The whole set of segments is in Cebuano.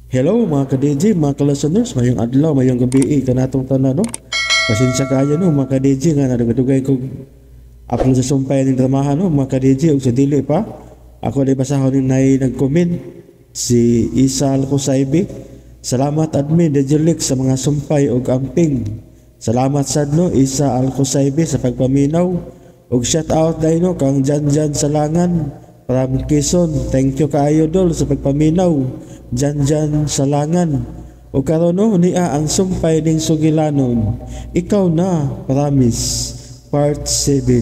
Hello mga ka-DJ, mga ka-listeners, mayong adlaw, mayong gabi kanatong tanan, no? Pasensya kaayo, no, mga ka-DJ, nga nadugay-dugay kog upload sa sumpay ning dramahan, no, mga ka-DJ, ug sa dili pa. Ako na basahon ning nay nag-comment si Isa Alcosaibi. Salamat admin DJ Lex sa mga sumpay ug amping. Salamat sad, no, Isa Alcosaibi sa pagpaminaw. Ug shout out dai, no, kang Janjan Salangan from Quezon. Thank you kaayo, dol, sa pagpaminaw. Janjan Salangan. O karon, no, niya ang sumpay ning sugilanon. Ikaw Na, Promise. Part 7.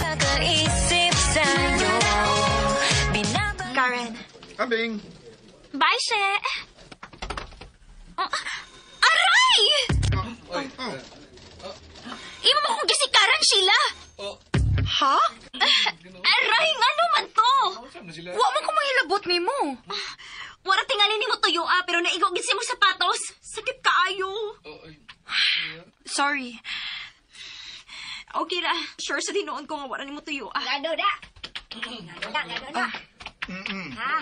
Kakaisip sa'yo. Karen. Ambing! Bye, She! Oh, aray! Oh. Imo mo kong gisikaran, Sheila! Ha? Aray, ngano man to? Wa man ko mahilabot nimo. Wara tingali nimo tuyo ah, pero naigo gid sa imong sapatos. Sakit kaayo. Sorry. Okay ra, sure sa tinuon ko nga wara nimo tuyo ah. Ngano na? Ngano na, ngano na? Ha?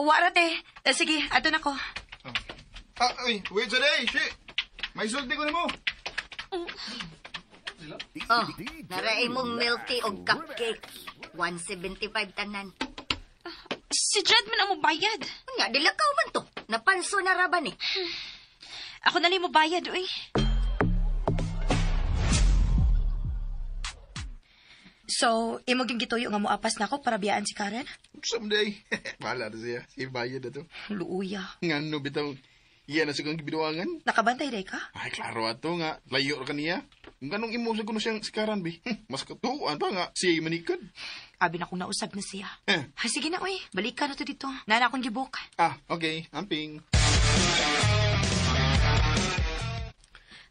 Wara te. Sige, ato na ko. Ah, ay, wait sa day, shit! May sulti ko nimo. Oh, naray mong milk tea og cupcake. 175 tanan. Si Jed man ang mobayad. Nga, dilakaw man to. Napanso na ra ba ni? Ako na lang mobayad, uy. So, imo gyud gituyo nga moapas na ako para biyaan si Karen? Someday. Bahala na siya. Siya bayad na to. Luuya. Ngano bitaw, iya na sa kong gibiduangan. Nakabantay day ka? Ay, klaro ato nga. Layo ra kaniya. Kung ganong imo sa kuno siyang sikaran, bi. Mas katuan pa nga. Siya manikad. Abi na kong nausab na siya. Eh. Ha, sige na, uy. Balik ka na to dito. Nana akong gibuk. Ah, okay. Amping.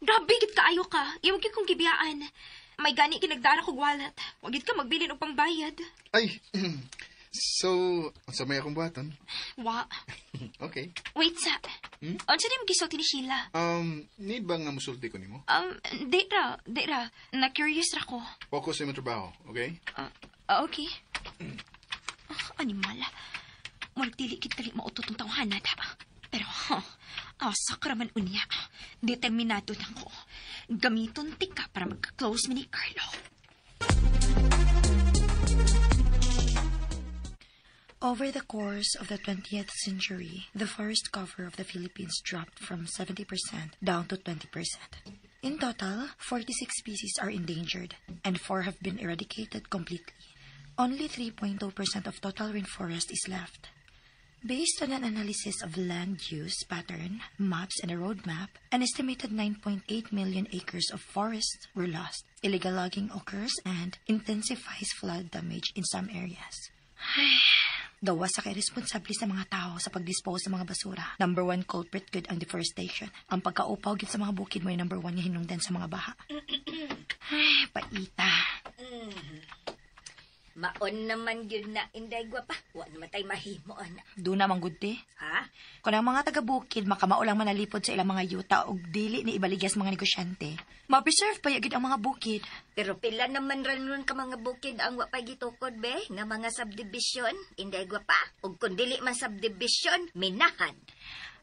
Grabe gid kaayo ka. Imo gyud kong gibiyaan. May gani kinagdara kog wallet. Wa gid ka magbilin og pangbayad. Ay, so, sa may akong buhaton? Wa. Okay. Wait sa. Unsa nimo gisulti ni Sheila? Need ba nga musulti ko nimo? Di ra, di ra. Na-curious ra ko. Focus sa imong trabaho, okay? Ah, okay. Ah, animal. Murag dili gid kali mautot ang tawhana, da. Pero, huh, asa ka raman unya. Determinado na ko. Gamiton tika para magka-close mi ni Carlo. Over the course of the 20th century, the forest cover of the Philippines dropped from 70% down to 20%. In total, 46 species are endangered and 4 have been eradicated completely. Only 3.2% of total rainforest is left. Based on an analysis of land use pattern, maps, and a roadmap, an estimated 9.8 million acres of forests were lost. Illegal logging occurs and intensifies flood damage in some areas. Gawa sa responsable sa mga tao sa pag-dispose sa mga basura. Number one culprit gud ang deforestation. Ang pagkaupaw gid sa mga bukid mo number one nga hinungdan sa mga baha. Ay, paita. Maon naman yun na, Inday gwapa. Wa naman tay mahimo, ana. Doon naman gud te. Ha? Kung ang mga taga-bukid makamao lang manalipod sa ilang mga yuta og dili ni ibaligya sa mga negosyante, ma-preserve pa gyud ang mga bukid. Pero pila naman ran nun ka mga bukid ang wa pa gitukod be nga mga subdivision, Inday gwapa. Ug kun dili man subdivision, minahan.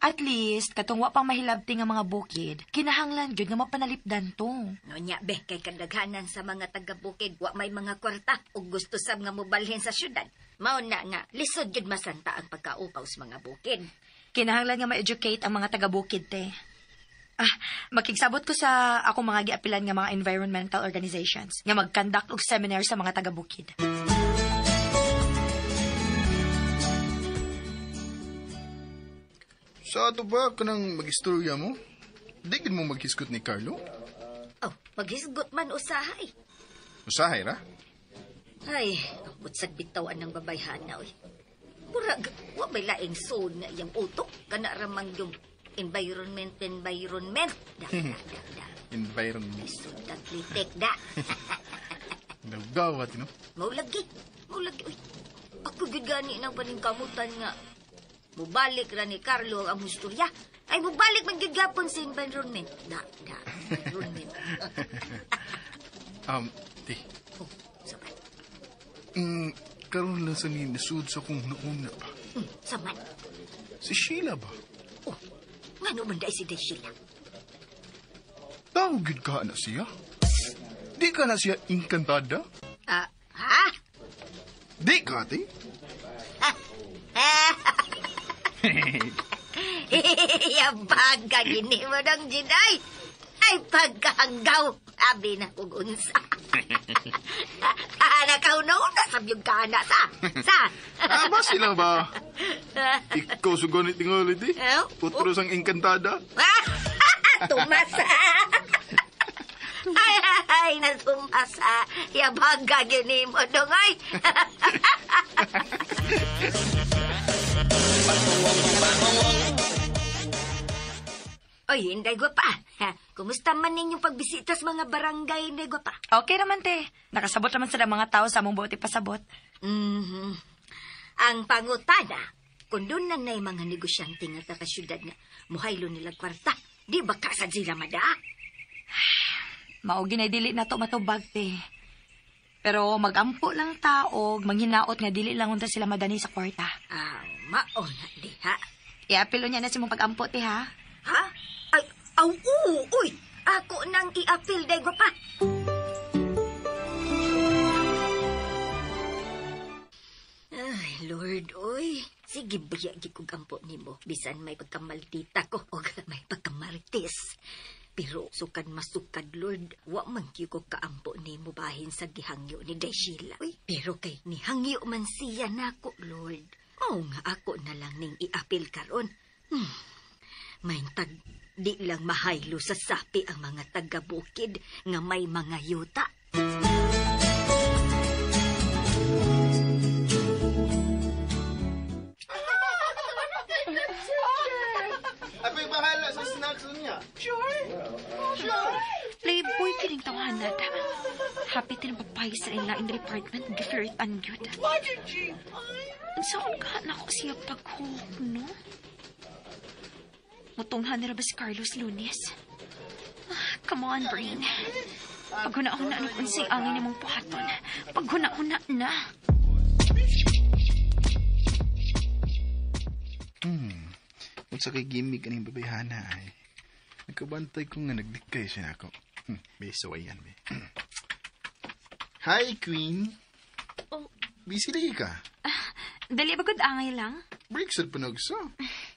At least, katong wa pang mahilabti nga mga bukid, kinahanglan gyud nga mapanalipdan to. No nya be kay kadaghanan sa mga taga-bukid wa may mga kwarta ug gusto sab nga mobalhin sa syudad. Mao na nga lisod gyud masanta ang pagkaupaw sa mga bukid. Kinahanglan nga ma-educate ang mga taga-bukid te. Ah, makigsabot ko sa akong mga giapilan nga mga environmental organizations nga mag-conduct og seminar sa mga taga-bukid. Sa ato ba kanang mag-istorya mo? Di gid mo maghisgot ni Carlo? Oh, maghisgot man usahay. Usahay ra? Ay, ang utsad bitaw anang babayhana oy. Murag wa may laing soul nga iyang utok kana ramang yung environment environment. Da, da, da, da. Environment. Sudat litik da. Nagawat, no? Maulagi, maulagi oy. Ako gyud gani nang paningkamutan nga mubalik ra ni Carlo ang among istorya. Ay mubalik man gyud gapon sa environment. Da, da, environment. Ti. Oh, saman. Karon lang sa ni nasud sa kong nauna ba? Saman. Si Sheila ba? Oh, ngano man dai si Day Sheila? Tawag gyud ka na siya? Di ka na siya engkantada? Ah, ha? Di ka, ti? Yabag ka gini mo ng Jinay. Ay, pagkahanggaw. Abi na kung unsa. Nakauna-una sa biyong kana sa. Sa. Ah, ba sila ba? Ikaw sa ganit tingali, ti? Eh? Putros ang engkantada? Tumasa. Ay, ay, natumasa. Yabag ka gini mo dong ay. Oy, Inday Gwapa. Ha, kumusta man ninyong pagbisita sa mga barangay, Inday Gwapa? Okay naman, te. Nakasabot naman sila mga tao sa among buot ipasabot. Mhm. Ang pangutana, kung doon na na'y mga negosyante nga taga syudad nga muhaylo nila kwarta, di ba kasad sila mada? Mao ginay dili na to matubag, te. Pero magampo lang tao, manghinaot nga dili lang unta sila madani sa kwarta. Ah, mao na diha. Iapilo niya na si mong pagampo, te, ha? Ha? Ay, aw, oo, uy! Ako nang iapil, Day Gwapa. Ay, Lord, oy. Sige, biya gi kog ampo nimo. Bisan may pagkamaldita ko og may pagkamarites. Pero sukad masukad, Lord, wa man gyud ko kaampo nimo bahin sa gihangyo ni Day Sheila. Uy, pero kay nihangyo man siya nako, Lord. Mao nga ako na lang ning iapil karon. Maintag, di lang mahaylo sa sapi ang mga taga-bukid nga may mga yuta. Ako'y bahala sa snacks niya. Sure. Sure. Playboy kining tawahan na ta. Happy tin papay sa ila in the department. Giferit ang yun. Ang saan ka na ko siya paghook, no? Mutunghan nila ba si Carlos Lunes? Ah, come on, brain. Paghuna-huna na kung unsay angin nimong puhaton. Paghuna-huna na. Unsa kay gimmick aning babayhana ay. Nagkabantay ko nga nagdikay siya nako. Beso ayan be. Hi, Queen. Oh. Busy lagi ka. Dali ba good angay lang? Break sad panagsa.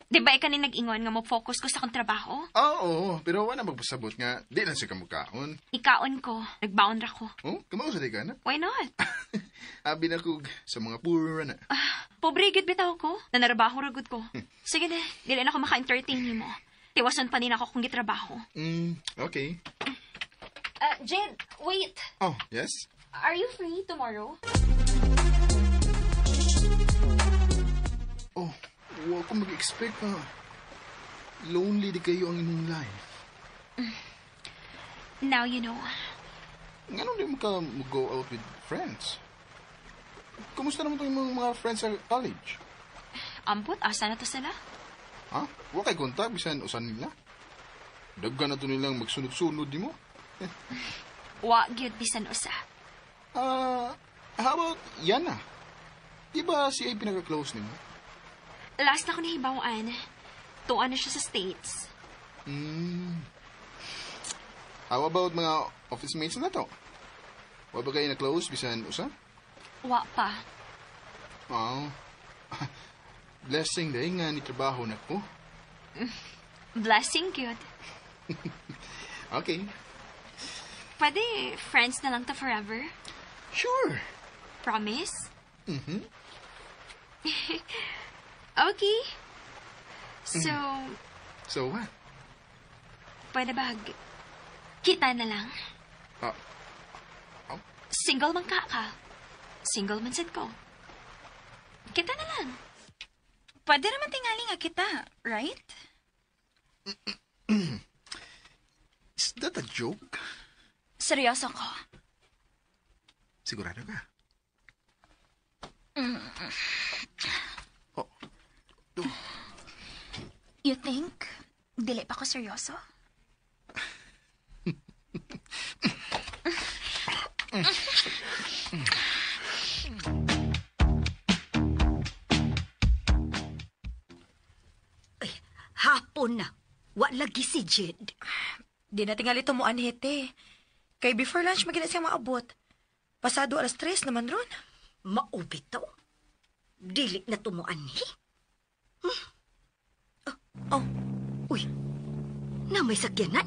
Di ba ikaw ni nag-ingon nga mo focus ko sa akong trabaho? Oo, pero wala magpasabot nga di lang siya kamukaon. Ikaon ko. Nagbaon ra ko. Oh, kamao sa di ka na. Why not? Abi na kog sa mga poor na. Pobre gyud bitaw ko. Nanarabaho ra gud ko. Sige na, dili na ako maka-entertain nimo. Tiwason pa din ako kung gitrabaho. Okay. Jed, wait. Oh, yes? Are you free tomorrow? Oh, wa ko mag-expect na lonely di kayo ang inyong life. Now you know. Ngano di mo ka go out with friends? Kumusta naman itong imong mga friends sa college? Ambot, asa na to sila? Ha? Wa kay kontak bisan usan nila? Daghan na to nilang magsunod-sunod nimo. Wa gyud bisan usa. How about Yana? Di ba siya ay pinaka-close nimo? Last na ko nahibawan. Tuan na siya sa States. How about mga office mates na to? Wa ba kayo na-close bisan usa? Wa pa. Oh. Blessing dahil nga ni trabaho na ko. Blessing gyud. Okay. Pwede friends na lang ta forever? Sure. Promise? Mhm. Okay. So, So what? pwede ba kita na lang? Oh. Single man ka ka. Single man sad ko. Kita na lang. Pwede naman tingali nga kita, right? Is that a joke? Seryoso ko. Sigurado ka? Oh. You think dili pa ko seryoso? Ay, hapon na. Wa lagi si Jed. Di na tingali tumuan hete. Kay before lunch magina siya maabot. Pasado 3:00 naman ron. Maubit to. Dili na tumuan ni. Oh, Uy, na may sakyanan.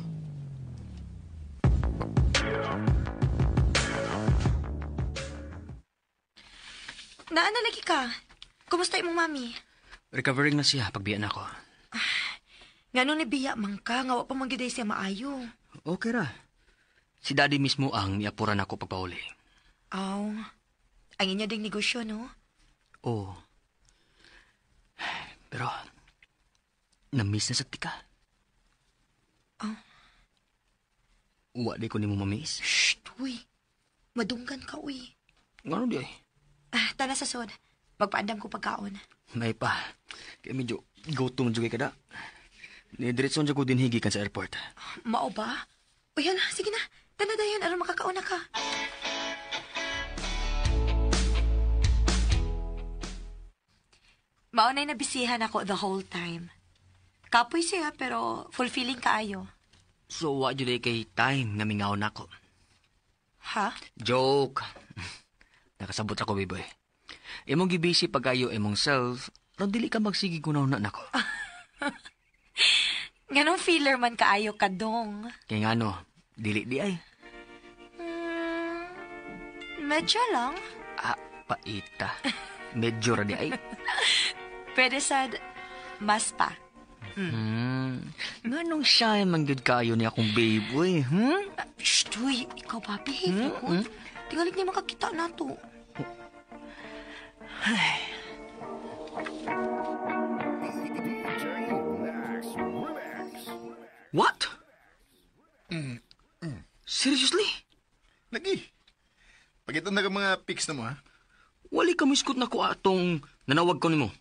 Naa na lagi ka. Kumusta imong mami? Recovering na siya pagbiya na ako. Ngano ni biya man ka nga wa pa man gyud ay siya maayo. Okay ra. Si daddy mismo ang miapuran ako pagpauli. Aw. Ang inyo ding negosyo, no? Oo. Pero, na-miss na sa tika. Oh. Wa di ko nimo ma-miss. Shh, uy. Madunggan ka, uy. Ngano di ay? Ah, tana sa sod. Magpaandam ko pagkaon. May pa. Kaya medyo gutom jud kay kada. Ni diretso jud ko dinhi gikan sa airport. Mao ba? Uy, hala, sige na. Tana dayon aron makakaon na ka. Mao na'y nabisihan ako the whole time. Kapoy siya pero fulfilling kaayo. So wa jud ay kay time nga mingaw nako. Ha? Joke. Nakasabot ako, baby. Imong gibisi pagayo imong self, ron dili ka magsige gunaw na nako. Nganong feeler man kaayo ka dong. Kaya nga no, dili di ay. Medyo lang. Ah, paita. Medyo ra di ay. Pwede sad, mas pa. Nganong siya man gyud kayo ni akong babe, uy, Shh, uy, ikaw ba, behave hmm? Tingalig ni makakita na to. What? Seriously? Lagi. Pagkita na ka mga pics na mo, ha? Wali ka miskot na ko atong nanawag ko nimo.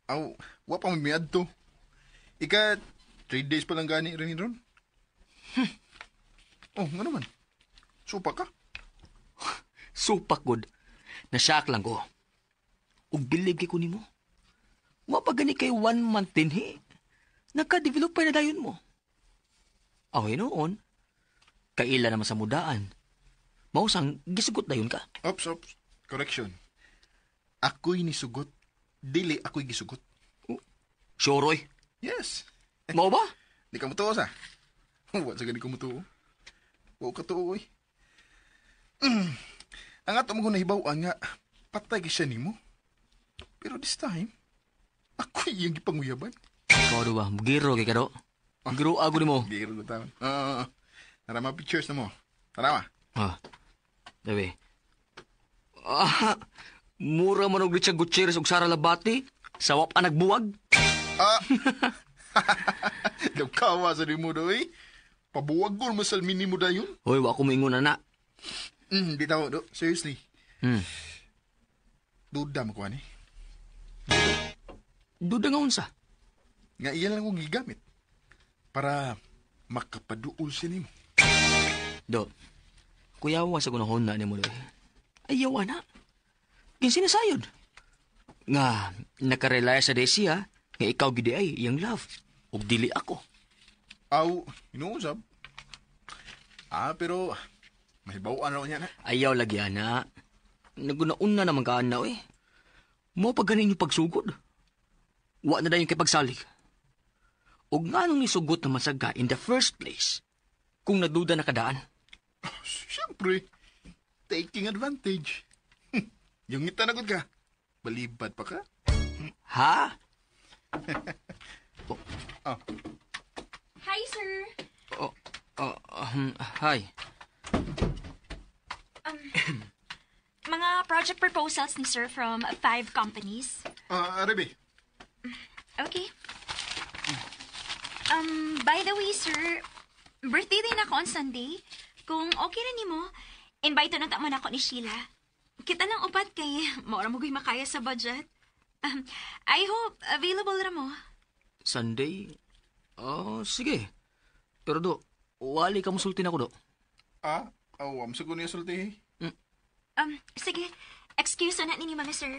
Aw, wa pa mamiad to. Ika, 3 days pa lang gani rin ron. Oh, nga naman. Supa ka. Supak good. Nasyak lang ko. Ug bilib kay ko nimo. Wa pa gani kay 1 month din he. Nagka-develop pa na dayon mo. Aw, noon. Kaila naman sa mudaan. Mausang gisugot dayon ka. Ops, ops. Correction. Ako'y nisugot. Dili ako'y gisugot. Sure, oy. Yes. Mao ba? Di ka mutuo sa. Wa sa gani ko mutuo. Wa ka tuo, oy. Ang ato mo nahibaw-an nga, patay ka siya nimo. Pero this time, ako'y iyang gipanguyaban. Ikaw do ba? Giro kay kado. Giro ago nimo. Giro ko taon. Tara mga pictures na mo. Tara ma. Ah. Dawe. Ah, mura man og Richard Gutierrez ug Sara Labati. Sawap ang nagbuwag. Ah! Lawkawa sa nimo do, eh. Pabuwag ko masal mini mo dayon. Hoy, wa ko moingon ana. Bitaw do. Seriously. Duda mo ko ani. Duda nga unsa? Nga iyan lang kong gigamit para makapaduol siya nimo. Do. Kuyawa sa gunahon na nimo doy. Ayaw ana. Kinsinasayod. Nga nakarelaya sa desiya nga ikaw gid ay iyang love ug dili ako. Aw, inuusap. Ah, pero mahibaw-an na niya na. Ayaw lagi ana. Nagunaon na naman ka ana eh. Mo pa ganin yung pagsugod. Wa na dayon kay pagsalig. Ug nganong nisugot naman sa ga in the first place kung naduda na kadaan. Siyempre, taking advantage. Yung ngita na gud ka. Balibad pa ka. Ha? Oh. Hi, sir. Oh, hi. Mga project proposals ni sir from 5 companies. Rebe. Okay. By the way, sir, birthday din ako on Sunday. Kung okay na nimo, invite na ta man ako ni Sheila. Kita lang upat kay maura mo makaya sa budget. I hope available ra mo. Sunday? Oh, sige. Pero do, wali ka musulti na ko do. Ah? Aw, am sa ko niya sulti. Sige, excuse na ninyo mga sir.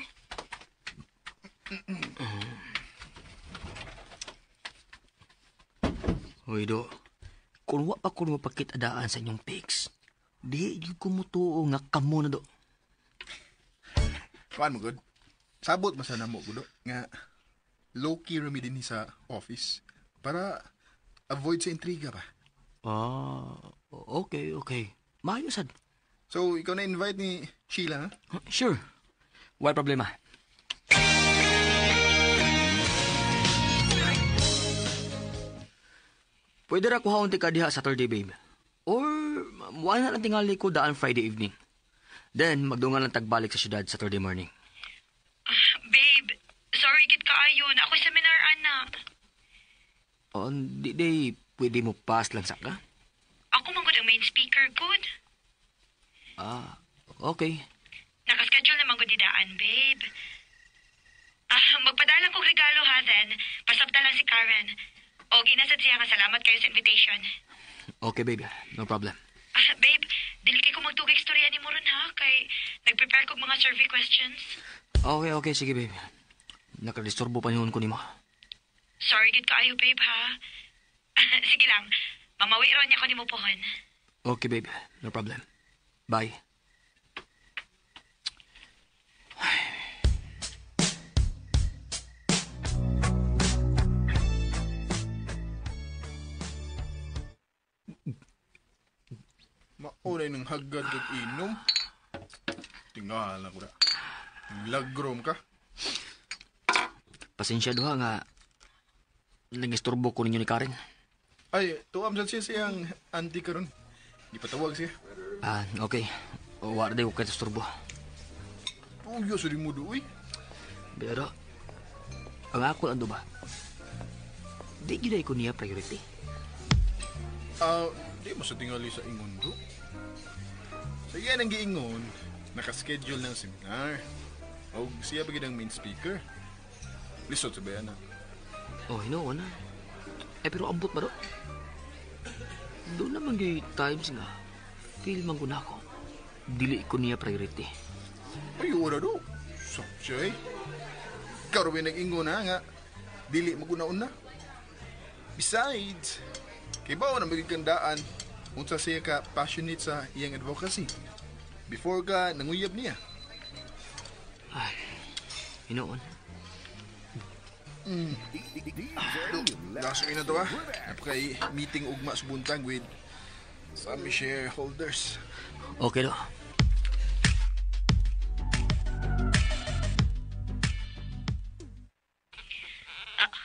Hoy, do. Kung wa pa ko mapakitadaan sa inyong pics, di gyud ko mutuo nga kamo na do. Kuan mo, good? Sabot ba sana mo, gudo? Nga, low-key rami din sa office para avoid sa intriga ba? Ah, okay, okay. Maayo sad. So, ikaw na invite ni Sheila, ha? Sure. Why problema? Pwede ra kuhaon ti ka diha Saturday, babe. Or, wala na lang tingali ko daan Friday evening. Then, magdungan lang tagbalik sa syudad Saturday morning. Babe, sorry gid kaayo. Na ako seminar ana. Oh, di, di, pwede mo pass lang sa ka? Ako man gud ang main speaker good. Ah, okay. Nakaschedule naman gud didaan, babe. Ah, magpadala kog regalo ha then. Pasabta lang si Karen. O ginasad siya nga salamat kayo sa invitation. Okay, babe. No problem. Ah, babe, dili kay ko magtugig istorya nimo ron ha kay nagprepare kog mga survey questions. Okay, okay. Sige, babe. Nakadisturbo pa yun ko nimo. Sorry gid kaayo, babe ha. Sige lang. Mamawi ra niya ko nimo pohon. Okay, babe. No problem. Bye. Maunay ng hagad at inom. Tingala ko na. Lagrom ka. Pasensya duha nga nangisturbo ko ninyo ni Karen. Ay, tuam sad siya siyang auntie karon. Di patawag siya. Ah, okay. Wala ko kay isturbo. Tuyo sa mo uy. Pero, ang ako lang do ba? Di gyud ko niya priority. Ah, di mo sa tingali sa ingon do. Sa iyan ang giingon, nakaschedule ng seminar. Og siya pa gid ang main speaker. Lisod sa bayan na. Oh, hinuon na. Eh, pero ambot ba do? Doon naman gyud times nga, feel man ko na ako. Dili ko niya priority. Ay, wala do. Sa siya eh. Ikaw rin nag-ingon na nga. Dili maguna-una. Besides, kay bawa na magiging kandaan, unsa siya ka passionate sa iyang advocacy. Before ka nanguyab niya. Ay, hinuon. Laso na to ah. Napakay meeting ugma sa buntag with some shareholders. Okay do. Ah,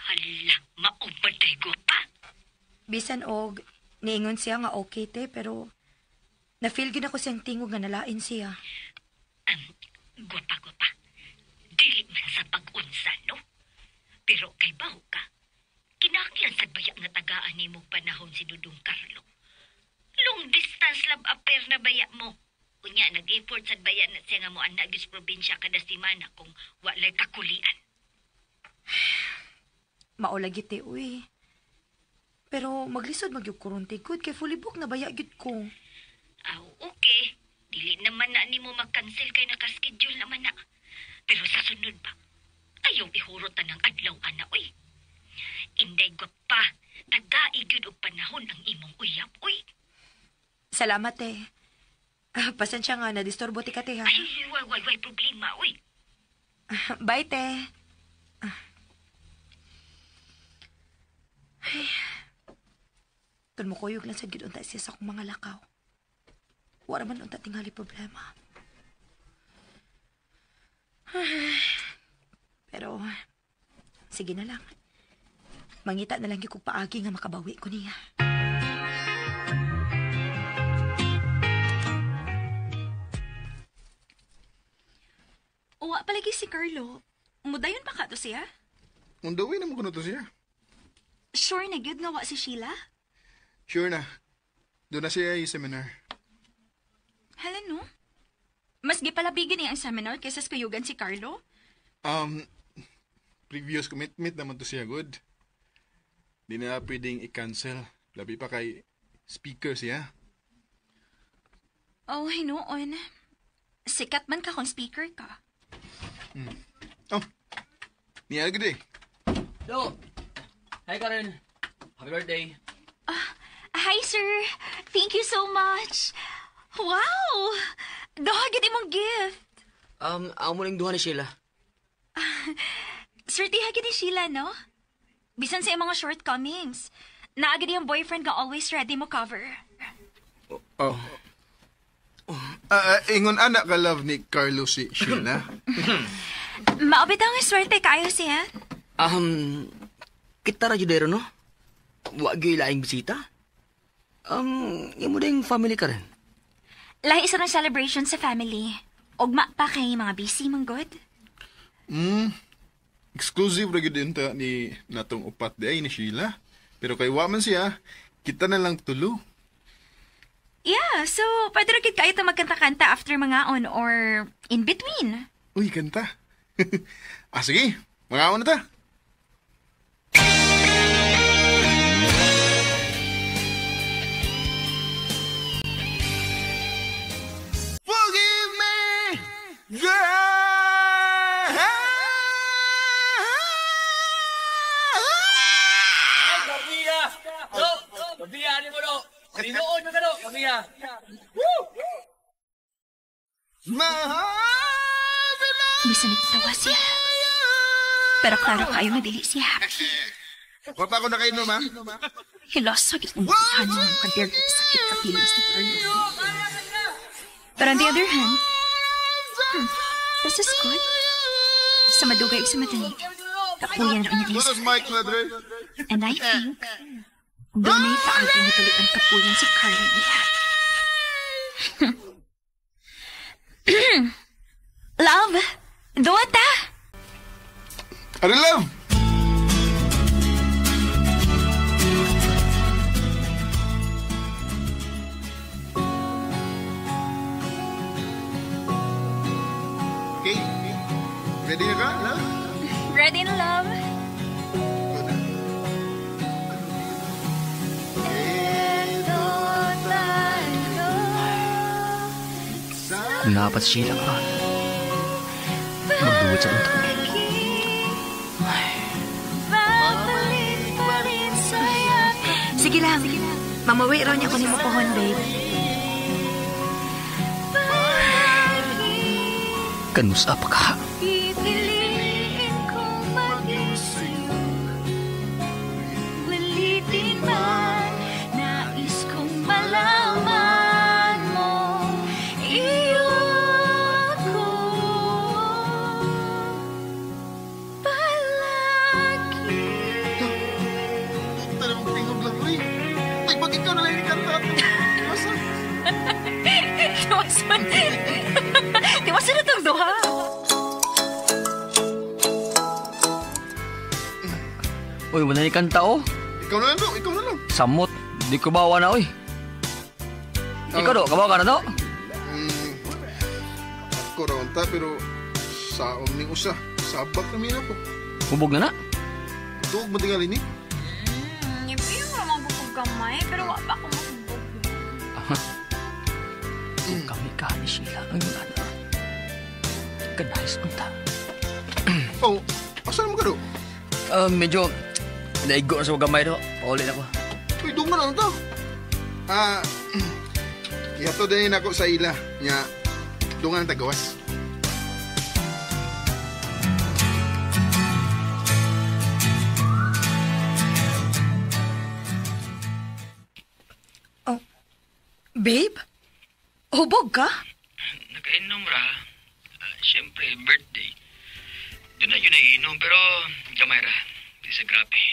hala, maubad tayo gwapa. Bisan og niingon siya nga okay te pero na-feel gyud ako siyang tingog nga nalain siya. Gwapa, gwapa. Dili man sa pag-unsa, no? Pero kay baho ka, kinahanglan sad baya nga tagaan nimo panahon si Dudong Carlo. Long distance love affair na baya mo. Unya, nag-effort sad baya na siya nga mo anak sa probinsya kada semana kung walay kakulian. Mao lagi te uy. Pero maglisod magyud ko ron te good kay fully book na baya gyud ko. Aw, okay. Dili naman na nimo mag-cancel kay nakaschedule naman na. Pero sa sunod ba, ayaw ihurot ta ng adlaw ana uy. Inday gwapa, tagai gyud og panahon ang imong uyab uy. Salamat te. Ah, pasensya nga na disturbo ti ka te ha. Ay, way way way problema uy. Bye te. Ah. Ay. Kun mo kuyog lang sa gyud unta siya sa akong mga lakaw. Wala man unta tingali problema. Ay. Pero sige na lang. Mangita na lang gyud kog paagi nga makabawi ko niya. Uwa palagi si Carlo. Mudayon pa ka to siya? Undawin naman ko na to siya. Sure na gyud nga wa si Sheila? Sure na. Doon na siya yung seminar. Hala no? Mas gipalabigin niya ang seminar kaysa sa kuyugan si Carlo? Previous commitment naman to siya, good. Di na pwedeng i-cancel. Labi pa kay speaker siya. Oh, hinuon. Sikat man ka kung speaker ka. Oh, niya gud eh. Do! Hi, Karen. Happy birthday. Hi, sir. Thank you so much. Wow! Duha gid imong gift. Amo ning duha ni Sheila. Swertiha gid ni Sheila, no? Bisan sa imong mga shortcomings. Naa gid yung boyfriend nga always ready mo cover. Oh. Ingon anak ka love ni Carlo si Sheila. Mao bitaw nga swerte kaayo siya. Kita ra jud no? Wa gyud laing bisita. Imo ding family ka rin. Lahi isa ng celebration sa family. Ugma pa kay mga busy man good. Exclusive ra gyud unta ni natong upat di ay ni Sheila. Pero kay wa man siya, kita na lang tulo. Yeah, so pwede ra gid kayo ta magkanta-kanta after mga on or in between. Uy, kanta. Sige, mangaon na ta. Forgive me, girl. Kamiya! Do! Kamiya, ni mo do! Tinuod mo ka do! Kamiya! Bisan nagtawa siya. Pero klaro kayo nga dili siya happy. Kota ko na kayo, ma. Hilos sa gid kong mo compare sa sakit sa feelings ni Carlo. But on the other hand, this is good. Sa madugay sa madali, kapuyan ra niya. And I think, doon ay paagi ni Kali ang kapuyan si Carlo niya. Love, duwa ta! Ano, love? Okay. Ready na ka, love? Ready na, love. Kung napat si Sheila karon, magduwat sa utak. Sige lang. Mamawi raw niya ko nimo pohon, babe. Kanusa pa ka. Pipiliin kong maging sa'yo. Ulitin man, nais kong malaman mo. Iyo ako palagi. Ito na mong tingog lang, uy. Ay, bakit ikaw na lang yung kanta ato? Basta. Tiwasan. Tiwasan na itong duha. Uy, wala ni kanta, oh. Ikaw na lang, do. Ikaw na lang. Samot. Di ko bawa na, uy. Ikaw, do. Kabawa ka na, do. Ako raw ta, pero sa ning usa. Sabak na mina ko. Hubog na na. Tuog matingali ni. Yung ramang bukog gamay, pero wa pa ako mahubog. Kami ka ni Sheila. Ay, wala na. Kanais unta. Oh, asan mo ka, do? Medyo naigo na sa gamay, do. Pauli na ko. Uy, dungan na lang to. Ihato din ako sa ila. Nga, dungan ang tagawas. Oh, babe? Hubog ka? Nakainom ra. Siyempre, birthday. Doon na yun naiinom, pero gamay ra. Di sa grabe.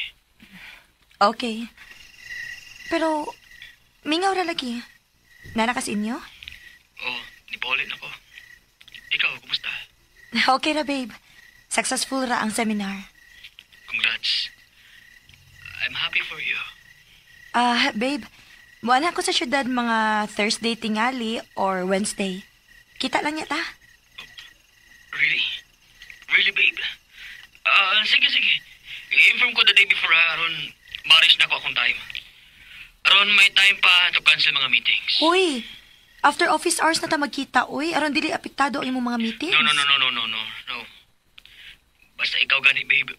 Okay. Pero, mingaw ra lagi. Nanakas inyo? Oh, ni Pauline ako. Ikaw, kumusta? Okay ra, babe. Successful ra ang seminar. Congrats. I'm happy for you. Babe, muana ko sa syudad mga Thursday tingali or Wednesday. Kita lang niya ta. Really? Really, babe? Sige, sige. I-inform ko the day before aron ma-reach na ko akong time. Aron may time pa to cancel mga meetings. Uy, After office hours na ta magkita, uy. Aron dili apektado ang imong mga meetings. No. Basta ikaw gani, babe.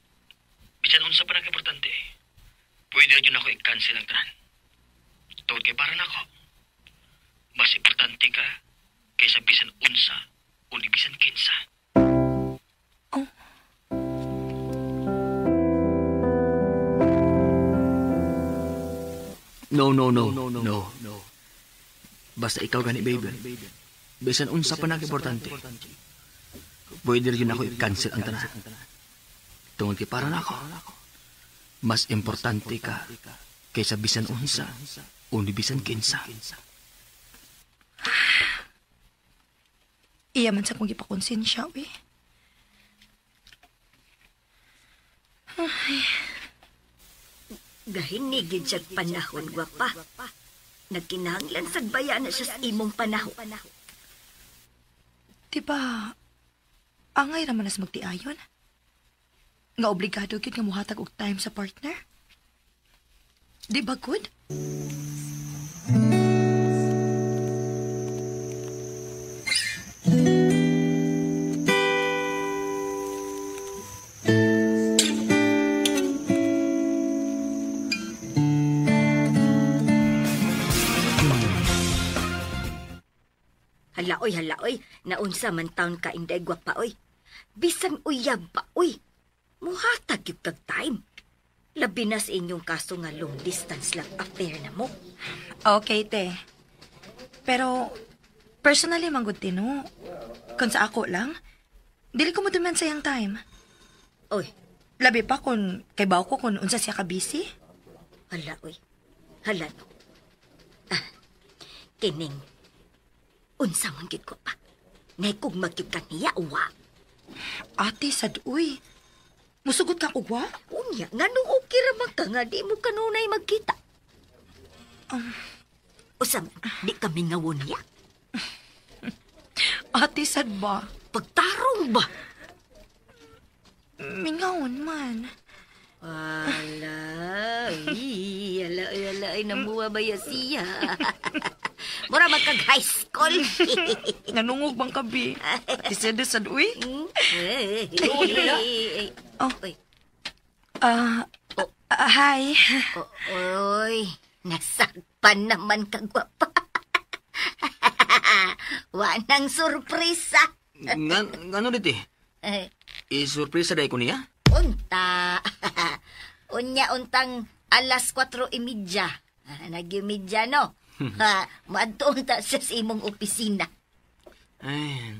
Bisan unsa pa nag-importante. Pwede rin ako i-cancel ang tanan. Tungod kay para nako. Mas importante ka kaysa bisan unsa o di bisan kinsa. Oh. No. Basta ikaw gani, babe. Bisan unsa pa nag-importante. Pwede rin ako i-cancel ang tanan. Tungod kay para nako. Mas importante ka kaysa bisan unsa o di bisan kinsa. Iya man sa kong gipakonsensya, uy. Ay. Gahinigid siya panahon, gwapa. Nagkinahanglan sagbaya na siya sa imong panahon. Diba, angay raman nas magtiayon? Nga obligado gyud nga muhatag og time sa partner? Di ba good? Halaoy, halaoy. Naunsa man taon ka inday gwapa, oy. Bisan uyab pa, oy. Muhatag gyud kag time. Labi na sa inyong kaso nga long distance love affair na mo. Okay, te. Pero, personally, manggod tino. Kung sa ako lang, dili ko mo duman sa iyang time. Oy. Labi pa kung kay baw ko kung unsa siya ka busy. Hala, oy. Hala, no. Ah, kining. Unsa man gyud ko pa. Naikog magyud ka niya, uwa. Ate, sad, uy. Musugot ka kugwa? Unya, nga nung okay ra man ka nga, di mo kanunay magkita. Usa man, di kami ngawon niya. Ate, sad ba? Pagtarong ba? Mingawon man. Wala, ala, ala, ay namuha ba ya siya? Mura magkag high school. Nanungog bang kabi? Ate, sad, sad, uy. Oh. Hi. Oy, nasakpan naman ka, gwapa. Wa nang surpresa. Ngano dito eh? I-surpresa dahil ko niya? Unta. Unya untang 4:30. Nag-imedya, no? Maadto unta siya sa imong opisina. Ay.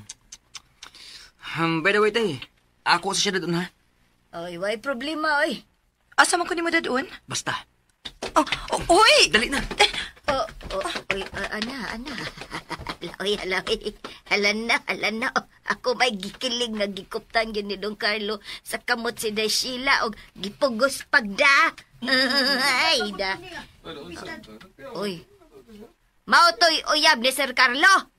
By the way, tay, ako sa siya doon, ha? Oy, way problema, oy. Asa man ko ni mo dadun? Basta. Oh, oh, oy! Dali na. Oh, oh, oy, ana, ana. Oy, hala, oy. Hala na, hala na. Oh, ako may gikilig nga gikuptan yun ni Don Carlo sa kamot si Day Sheila og gipugos pagda. Ay, da. Oy. Mautoy uyab ni Sir Carlo.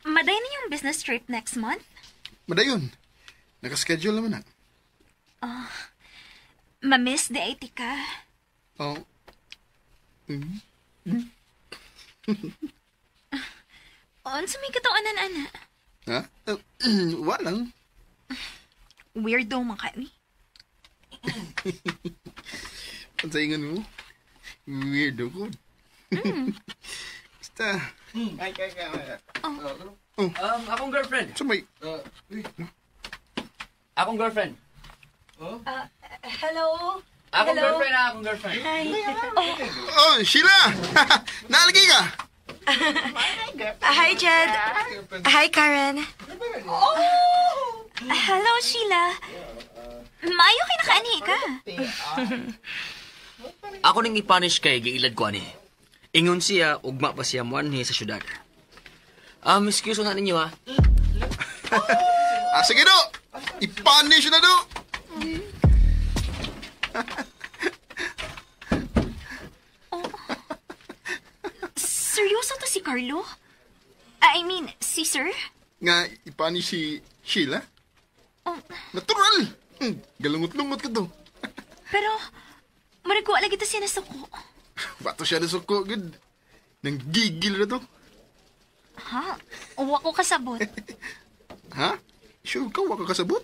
Maday na yung business trip next month? Madayon. Nakaschedule naman na. Oh, ma-miss the IT ka. Oh. Mm. Unsa may katawanan, ana? Ha? Wala lang. Weirdo man ka, eh. Ang sa ingon mo? Weirdo ko. Basta. Ay, ay, ay. Oh. Akong girlfriend. So may... Akong girlfriend. Oh? Hello? Akong hello? Girlfriend, akong girlfriend. Hi. Oh, Sheila! Naalagay ka! Hi, Jed. Hi, Karen. Oh! Hello, Sheila. Maayo kay nakaani ka. Ako ning i-punish kay giilad ko ani. Ingon siya, ugma pa siya muanhi sa syudad. Excuse na ninyo, ha? Ah, sige do! I-punish na do! Oh. Seryoso to si Carlo? I mean, si Sir? Nga, i-punish si Sheila? Oh. Natural! Galungot-lungot ka to. Pero, murag wa lagi to siya nasuko. Bato siya nasuko, good. Nang gigil na to. Ha? Uwa ko kasabot. Ha? Sure ka, wa ka kasabot?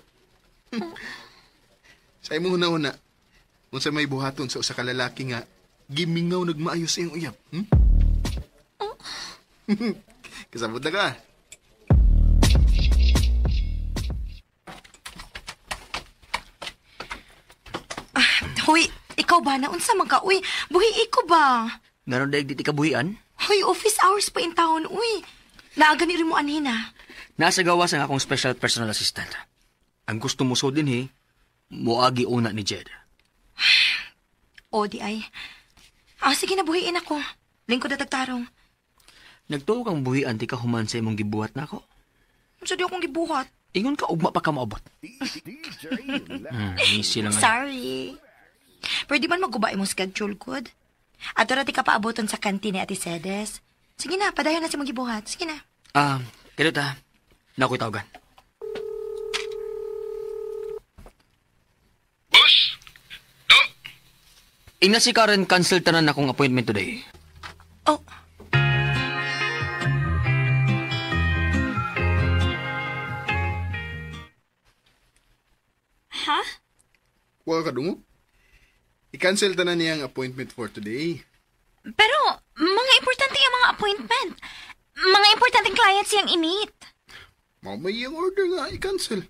Sa imong huna-huna, unsa may buhaton sa usa ka lalaki nga gimingaw nagmaayo sa iyong uyab? Hmm? Oh. Kasabot na ka. Hoy, ikaw ba na? Unsa man ka? Uy, buhi iko ba? Meron daig di ka buhian? Hoy, office hours pa in town, uy. Naaga ni rin mo anhin, ah. Nasa gawas ang akong special personal assistant. Ang gusto mo so din, he, moagi una ni Jed. O, di ay. Ah, sige na, buhiin ako. Lingkod na tagtarong. Nagtuo kang buhian, di ka human sa imong gibuhat na ako. Unsa di akong gibuhat? Ingon ka, ugma pa ka maabot. Easy lang. Sorry. Pero di man maguba imong schedule, good. Ato ra ti ka paaboton sa kantin ni Ate Sedes. Sige na, padayon na si mong gibuhat. Sige na. Kaya ta, na ako'y tawagan. Boss! Do! Ingna si Karen, cancel tanan akong appointment today. Oh. Ha? Wa ka dungo? I-cancel tanan niyang appointment for today. Pero, mga importante yung mga appointment. Mga importanteng clients yung i-meet. Mao may iyang order nga i-cancel.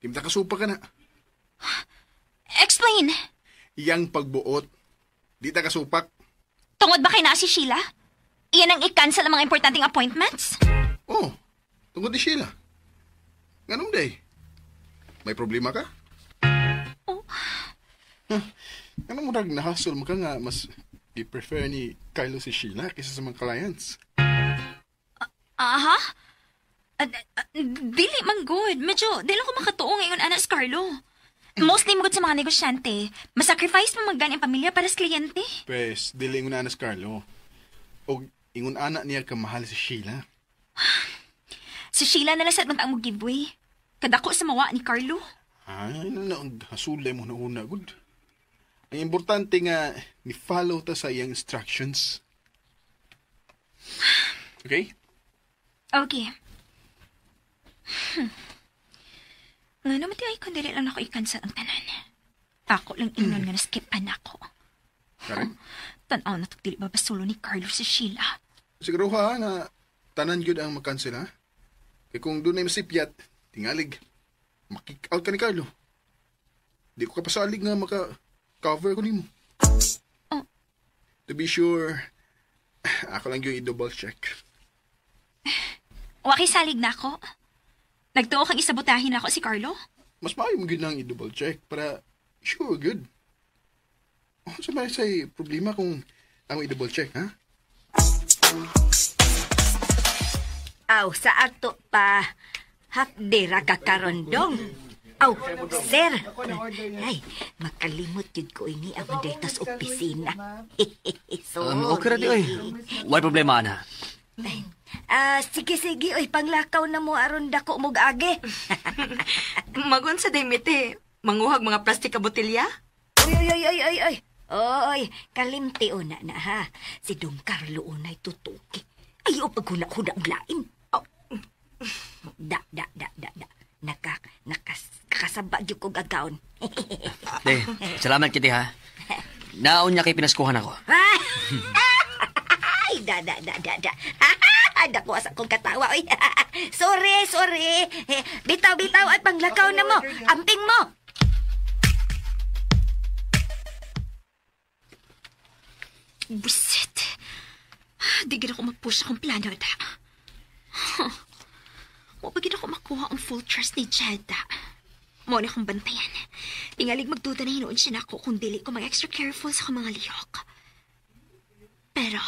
Di mo kasupa ka na. Explain. Iyang pagbuot. Di ta kasupak. Tungod ba kay naa si Sheila? Iyan ang i-cancel ang mga importanteng appointments? Oh, tungod ni Sheila. Nganong day? May problema ka? Oh. Huh. Anong murag nahasol mo ka nga mas i-prefer ni Carlo si Sheila kaysa sa mga clients? Aha? Dili man good. Medyo, dili ako makatuo ngayon, anak si Carlo. Mostly mo good sa mga negosyante. Masacrifice mo maggan ang pamilya para sa kliyente. Pwes, dili ingon ana si Carlo. O ingon ana niya kamahal si Sheila. Si Sheila na lang sa ang mo giveaway. Kadako sa mawa ni Carlo. Ay, na, hasulay mo na una, good. Ang importante nga, ni-follow ta sa iyang instructions. Okay? Okay. Nga naman ti ay kung dili lang ako i-cancel ang tanan. Ako lang ingnon nga naskipan ako. Karen? Tanaw na itong dili babasulo ni Carlo si Sheila. Siguro ha, nga tanan yun ang makancel ha? Kaya kung doon ay masipyat, tingalig, makick out ka ni Carlo. Di ko kapasalig nga maka-cover ko nimo. Oh. To be sure, ako lang yung i-double check. Waki salig na ako. Nagtuo kang isabotahin ako si Carlo? Mas maayo mo yun lang i-double check para sure, good. Oh, sa may say problema kung ang i-double check, ha? Aw, sa ato pa. Hapdera ka karon dong. Aw, sir. Ay, makalimot yun ko ini ang dito sa opisina. Sorry. Okay ra di, oy. Why problema, ana? Sige, sige, oy, panglakaw na mo aron dako mo age. Magun sa dimite. Manguhag mga plastik ka botelya? Oy, oy, oy, oy, oy, oy. Oy, kalimti una na ha. Si Dong Carlo unay tutuki. Ayaw paghuna-huna ang lain. Oh. Da, da, da, da, da. Nakasaba gyud ko gagaon. De, salamat kiti ha. Naon niya kay pinaskuhan ako. Ay, da, da, da, da, da. Dako sa akong katawa. Oy. Sorry, sorry. Bitaw, bitaw at panglakaw na mo. Amping mo. Busit. Di gid ako mag-push akong plano, da. Wa pa gid ako makuha ang full trust ni Jed, da. Mo na akong bantayan. Tingalig magduda na hinuon siya nako kung dili ko mag-extra careful sa akong mga lihok. Pero,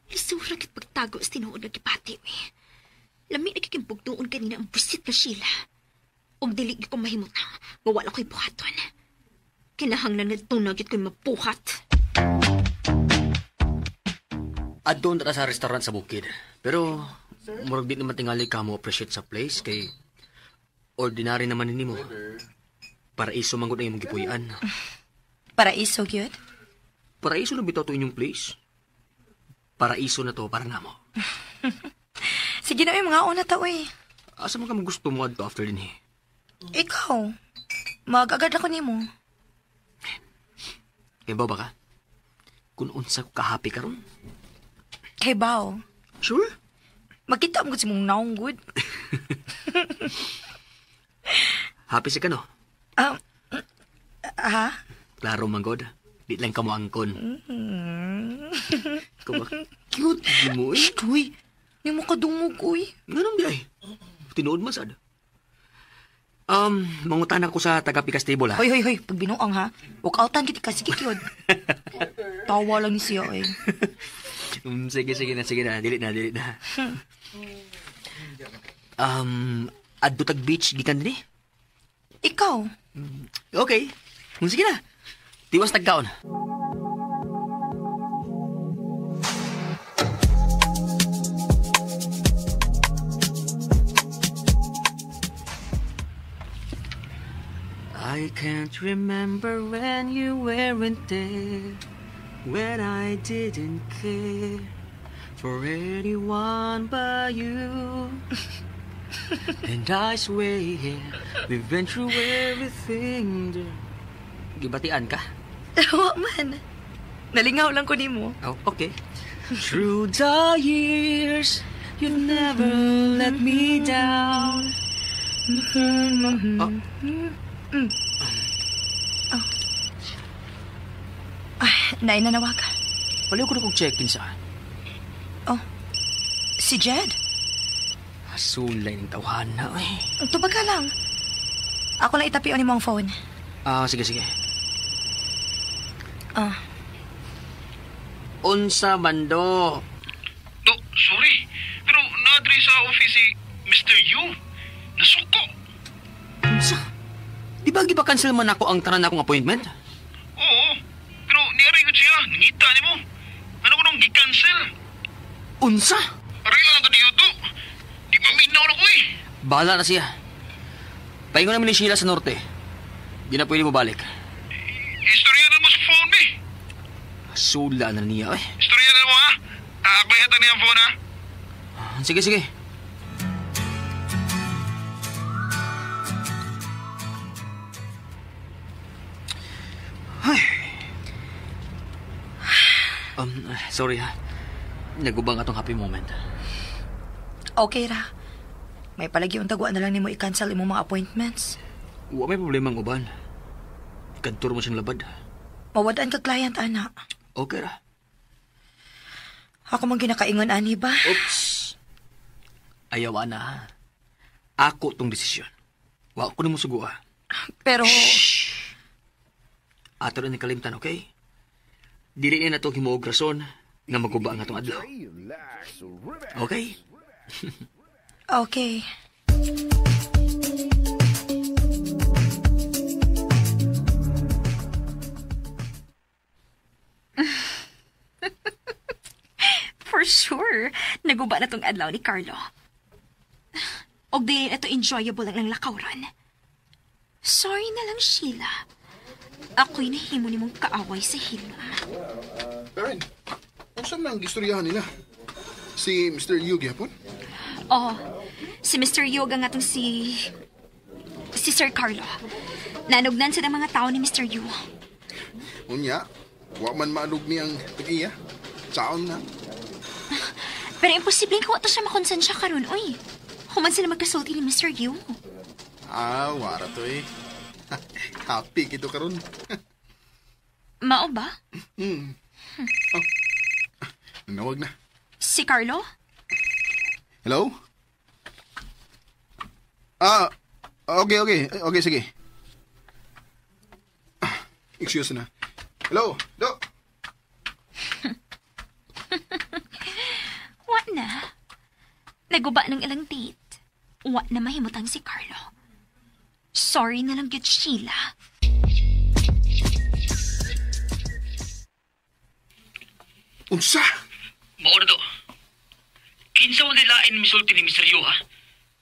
lisura kit pagtago sa tinuod nga gipati, eh. Lami nagkikimbugdoon kanina ang busit na Sheila. Og dili gyud ko mahimutang nga wala ko'y buhaton. Kinahanglan nga tunag gyud ko'y mabuhat. Adto na sa restaurant sa bukid. Pero, murag di naman tingali ka mo appreciate sa place kay Ordinary naman ni mo. Paraiso man gud ang imong gipuy-an. Paraiso gyud? Paraiso na bitaw to inyong place. Paraiso na to para namo. Sige na, mga una ta, uy. Asa man ka gusto mo adto after din eh? Ikaw. Mag-agad ako nimo. Kay ba ka? Kung unsa ko ka-happy karon? Kay bao. Sure? Magkita mo gud si mong naong good. Happy si ka no? Ha? Klaro man god. Di lang ka mo angkon. Ikaw ba? Cute mo eh. Shh, uy. Di mo kadungog, uy. Ganun di ay. Tinuod man sad. Mangutan ako sa taga-pikas table ha. Hoy, hoy, hoy. Pag binuang ha. Walk-outan kita ka. Sige, cute. Tawa lang ni siya eh. Sige, sige na, sige na. Dili na, dili na. Adto tag beach gikan dinhi. Ikaw. Okay. Sige na. Tiwas tagkaon. I can't remember when you weren't there, when I didn't care for anyone but you. And I swear we've been through everything. Gibatian ka? Wa man. Nalingaw lang ko nimo. Oh, okay. Through the years, you never let me down. Oh. Oh. Ay, nainanawag. Paliw ko na kong check-in sa. Oh, si Jed. Asulay ng tawhan na, eh. Tubag ka lang. Ako lang itapion ni mo ang phone. Ah, sige, sige. Ah. Unsa mando? Do, sorry. Pero naadri sa office si Mr. Yu. Nasuko. Unsa? Di ba gipa-cancel man ako ang tanan akong appointment? Oo. Pero niari ko siya. Nangita ni mo. Ano ko nung gi-cancel? Unsa? Aray lang ka diyo to. Di maminaw na ko eh. Bahala na siya. Paingon namin ni Sheila sa norte. Di na pwede mo balik. Istorya na mo sa phone eh. Sula na niya eh. Istorya na mo ha. Ako yata niya ang phone ha. Sige, sige. Ay. Sorry ha. Nagubang atong happy moment. Okay ra. May palagi untaguan na lang nimo i-cancel imong mga appointments. Wa may problema ang uban. Kantor mo siyang labad. Mawadaan ka client, ana. Okay ra. Ako man ginakaingon ani ba? Oops. Ayaw ana ha. Ako tong desisyon. Wa ko nimo sugua. Pero shh. Ato na ni kalimtan, okay? Dili na nato himuog rason nga maguba ang atong adlaw. Okay? Okay. For sure, naguba na tong adlaw ni Carlo. Og di na to enjoyable ang lakawran. Sorry na lang, Sheila. Ako'y nahimo ni mong kaaway sa hilom. Karen, unsa man ang gistoryahan nila? Si Mr. Yu gyapon? Oh, si Mr. Yu ang atong si Sir Carlo. Nanugnan sa ng mga tao ni Mr. Yu. Unya, wa man maalog niyang tag-iya. Saon na. Pero imposible ko ato siya makonsensya karon, oy. Human sila magkasulti ni Mr. Yu. Ah, wara to eh. Happy kito karon. Mao ba? Hmm. Oh. Nanawag na. Si Carlo? Hello? Ah, okay, okay. Okay, sige. Excuse na. Hello, Do. Wa na. Naguba ng ilang date. Wa na mahimutang si Carlo. Sorry na lang gyud, Sheila. Unsa? Mao na to. Kinsa man nilain misulti ni Mr. Yu, ha?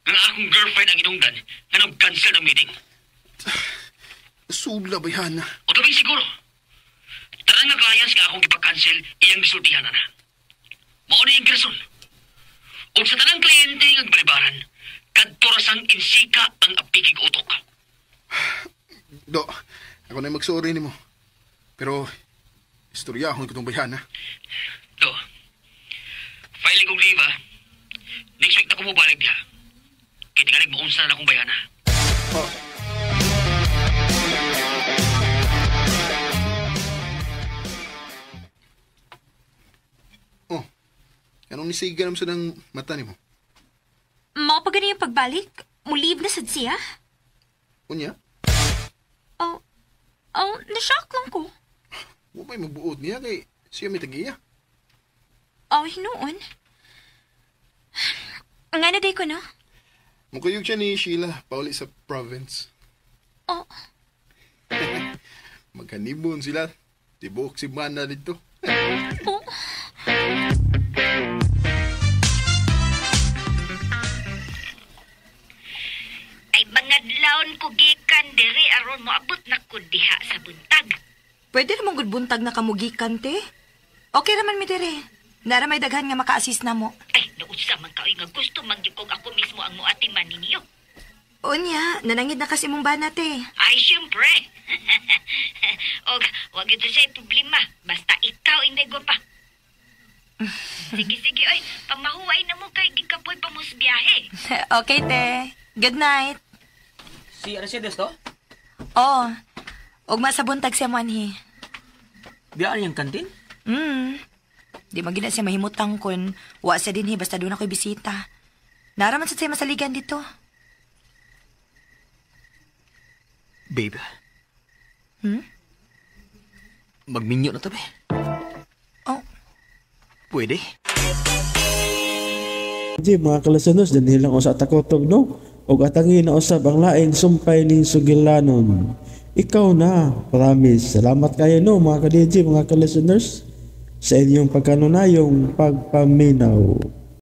Nga akong girlfriend ang inungdan nga nag-cancel ang meeting. Sula bayhana. O tabing siguro. Tanan nga clients nga akong gipag-cancel, iyang gisultihan na na. Mao na iyang girason. Og sa tanang kliyente nga gibalibaran, kadto ra sang insika ang apikig utok. Do, ako na magsorry nimo. Pero, istoryahon ko tong bayhana. Do, filing kong leave ah. Next week na ko mobalik diha. Kaya tingalig maunsa na akong bayana. Oh. Oh, anong nisiga naman sa ng mata nimo? Mao pa gani yung pagbalik? Mo-leave na sad siya? Unya? Oh, oh, na-shock lang ko. Wa pa'y mabuot niya kay siya may tagiya. Oh, hinuon. Nga na day ko, no? Mukuyog siya ni Sheila pauli sa province. Oh, Maghanibon sila. Tibok si Mana dito. oh. Ay mangadlawon ko gikan diri aron moabot na ko diha sa buntag. Pwede namang gud buntag na kamugikan, te. Okay raman mi diri. Nara may daghan nga maka-assist na mo. Ay, nausa man kaoy nga gusto man gyud kog ako mismo ang moatiman ninyo. Unya, nanangid na kasi mong bana, te. Ay, siyempre. Og wag ito siya problema. Basta ikaw inday pa. Sige, sige, oy. Pamahuway na mo kay gikapoy pa mo sa biyahe. Okay, te. Good night. Si Arcedes to? Oh, ugma sa buntag siya mo, anhi. Biyaan yung kantin? Di man gina siya mahimutang kun. Wa siya dinhi basta doon ako'y bisita. Naraman sa siya masaligan dito. Babe. Magminyo na tabi. Oh, Pwede? Di mga kalisteners, dinhi lang usa takotob no. Og atangi na usab ang laing sumpay ning sugilanon. Ikaw na, promise. Salamat kayo no mga ka-DJ, mga ka-listeners sa inyong pagkanunayong pagpaminaw.